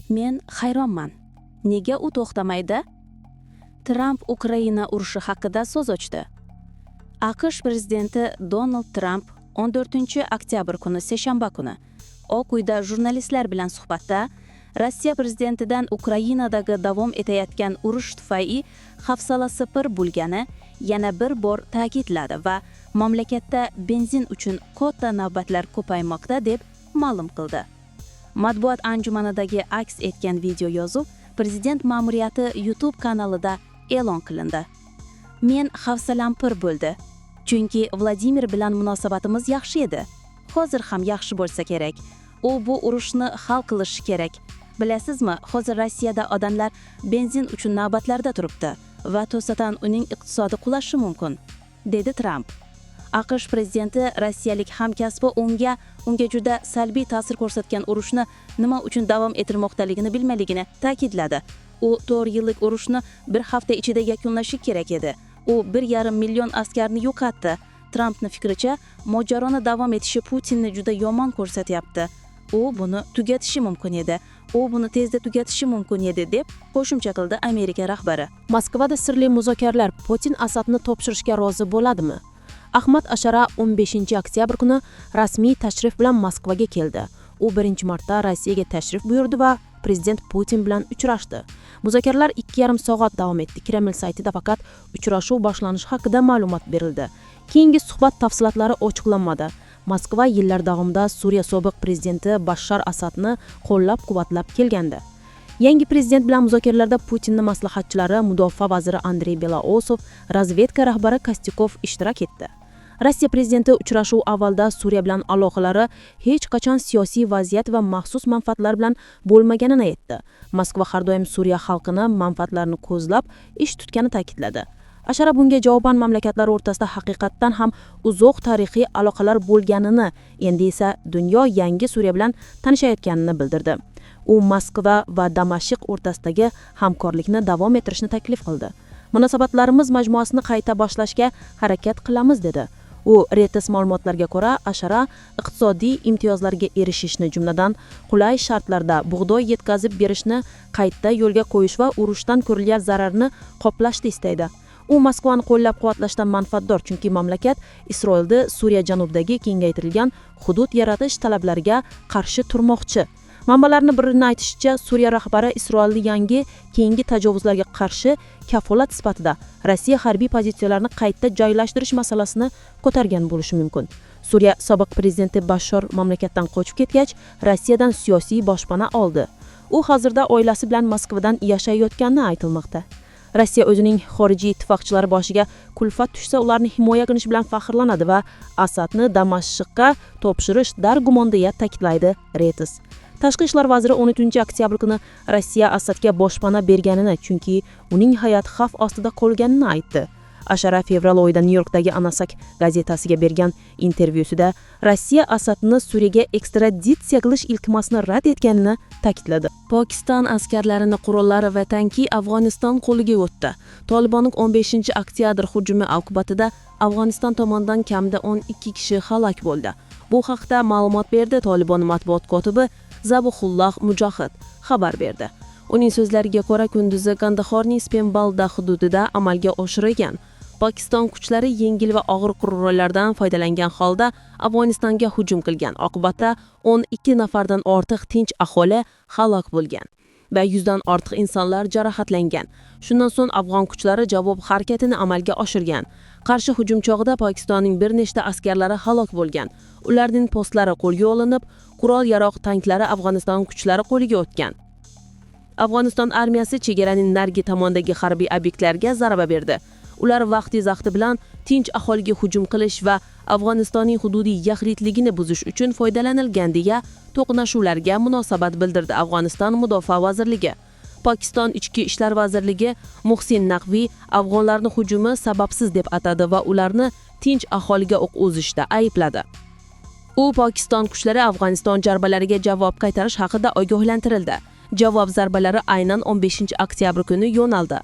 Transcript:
Men hayronman. Nega u to'xtamaydi? Tramp Ukraina urushi haqida so'z ochdi. AQSh prezidenti Donald Tramp 14-oktyabr kuni, seshanba kuni Oq uyda jurnalistlar bilan suhbatda Rossiya prezidentidan Ukrainadagi davom etayotgan urush tufayli hafsalasi pir bo'lgani yana bir bor ta'kidladi va mamlakatda benzin uchun katta navbatlar ko'paymoqda deb ma'lum qildi. Matbuot anjumanidagi aks etgan video yozuv prezident ma'muriyati YouTube kanalida e'lon qilindi. Men hafsalam pir bo'ldi. Chunki Vladimir bilan munosabatimiz yaxshi edi. Hozir ham yaxshi bo'lsa kerak. U bu urushni hal qilishi kerak. Bilasizmi, hozir Rossiyada odamlar benzin uchun navbatlarda turibdi va to'satdan uning iqtisodi qulashi mumkin, dedi Tramp. AQSh prezidenti rossiyalik hamkasbi unga juda salbiy ta'sir ko'rsatgan urushni nima uchun davom ettirmoqdaligini bilmaligini ta'kidladi. U 4 yillik urushni bir hafta ichida yakunlashi kerak edi. U 1,5 million askarni yo'qotdi. Trampning fikricha, mojaroni davom etishi Putinni juda yomon ko'rsatyapti. U buni tugatishi mumkin edi. U buni tezda tugatishi mumkin edi, deb qo'shimcha qildi Amerika rahbari. Moskvada sirli muzokaralar: Putin Asadni topshirishga rozi bo'ladimi? Ahmad Ashara 15 oktyabr kuni rasmiy tashrif bilan Moskvaga keldi. U birinchi marta Rossiyaga tashrif buyurdi va prezident Putin bilan uchrashdi. Muzokaralar 2,5 soat davom etdi. Kreml saytida faqat uchrashuv boshlanishi haqida ma'lumot berildi. Keyingi suhbat tafsilotlari ochiqlanmadi. Moskva yillar davomida Suriya sobiq prezidenti Bashar Asadni qo'llab-quvvatlab kelgandi. Yangi prezident bilan muzokaralarda Putinning maslahatchilari, mudofaa vaziri Andrey Belousov, razvedka rahbari Kostikov ishtirok etdi. Rossiya prezidenti uchrashuv avvalda Suriya bilan aloqalari hech qachon siyosiy vaziyat va maxsus manfaatlar bilan bo'lmaganini aytdi. Moskva har doim Suriya xalqini manfaatlarini ko'zlab ish tutganini ta'kidladi. Ashara bunga javoban mamlakatlar o'rtasida haqiqatdan ham uzoq tarixiy aloqalar bo'lganini, endi esa dunyo yangi Suriya bilan tanishayotganini bildirdi. U Moskva va Damashq o'rtasidagi hamkorlikni davom ettirishni taklif qildi. Munosabatlarimiz majmuasini qayta boshlashga harakat qilamiz, dedi. U Reuters ma'lumotlariga ko'ra, Ashara iqtisodiy imtiyozlarga erishishni, jumladan, qulay shartlarda bug'doy yetkazib berishni qayta yo'lga qo'yish va urushdan ko'rilgan zararni qoplashni istaydi. U Moskvani qo'llab-quvvatlashdan manfaatdor, chunki mamlakat Isroilni Suriya janubidagi kengaytirilgan hudud yaratish talablariga qarshi turmoqchi. Manbalarning birini aytishicha, Suriya rahbari Isroilni yangi keyingi tajovuzlarga qarshi kafolat sifatida Rossiya harbiy pozitsiyalarini qayta joylashtirish masalasini ko'targan bo'lishi mumkin. Suriya sobiq prezidenti Bashor mamlakatdan qochib ketgach, Rossiyadan siyosiy boshpana oldi. U hozirda oilasi bilan Moskvadan yashayotgani aytilmoqda. Rossiya o'zining xorijiy ittifoqchilari boshiga kulfat tushsa, ularni himoya qilish bilan faxrlanadi va Asadni Damashqqa topshirish dargumon, deya ta'kidlaydi Reuters. Tashqi ishlar vaziri 13 oktyabr kuni Rossiya Asadga boshpana berganini, chunki uning hayoti xavf ostida qolganini aytdi. Ashara fevral oyida Nyu-Yorkdagi Anasak gazetasiga bergan intervyusida Rossiya Asadni Suriyaga ekstraditsiya qilish iltimosini rad etganini ta'kidladi. Pokiston askarlarini qurollari va tanki Afg'oniston qo'liga o'tdi. Tolibonning 15 oktyabr hujumi oqibatida Afg'oniston tomonidan kamida 12 kishi halok bo'ldi. Bu haqda ma'lumot berdi Tolibon matbuot kotibi Zabihulloh Mujohid xabar berdi. Uning so'zlariga ko'ra, kunduzi Kandahorning Spenbalda hududida amalga oshirilgan. Pokiston kuchlari yengil va og'ir qurollardan foydalangan holda Afg'onistonga hujum qilgan. Oqibatda 12 nafardan ortiq tinch aholi halok bo'lgan va 100 dan ortiq insonlar jarohatlangan. Shundan so'ng afg'on kuchlari javob harakatini amalga oshirgan. Qarshi hujum chog'ida Pokistonning bir nechta askarlari halok bo'lgan. Ularning postlari qo'lga olinib, qurol-yarog' tanklari Afg'oniston kuchlari qo'liga o'tgan. Afg'oniston armiyasi chegaraning narigi tomondagi harbiy obyektlarga zarba berdi. Ular vaqti-vaqti bilan tinch aholiga hujum qilish va Afg'onistonning hududiy yaxlitligini buzish uchun foydalanilgan, deya to'qnashuvlarga munosabat bildirdi Afg'oniston mudofaa vazirligi. Pokiston Ichki ishlar vazirligi Muhsin Naqviy afg'onlarni hujumi sababsiz deb atadi va ularni tinch aholiga o'q uzishda aybladi. U Pokiston kuchlari Afg'oniston zarbalariga javob qaytarish haqida ogohlantirildi. Javob zarbalari aynan 15 oktyabr kuni yo'naldi.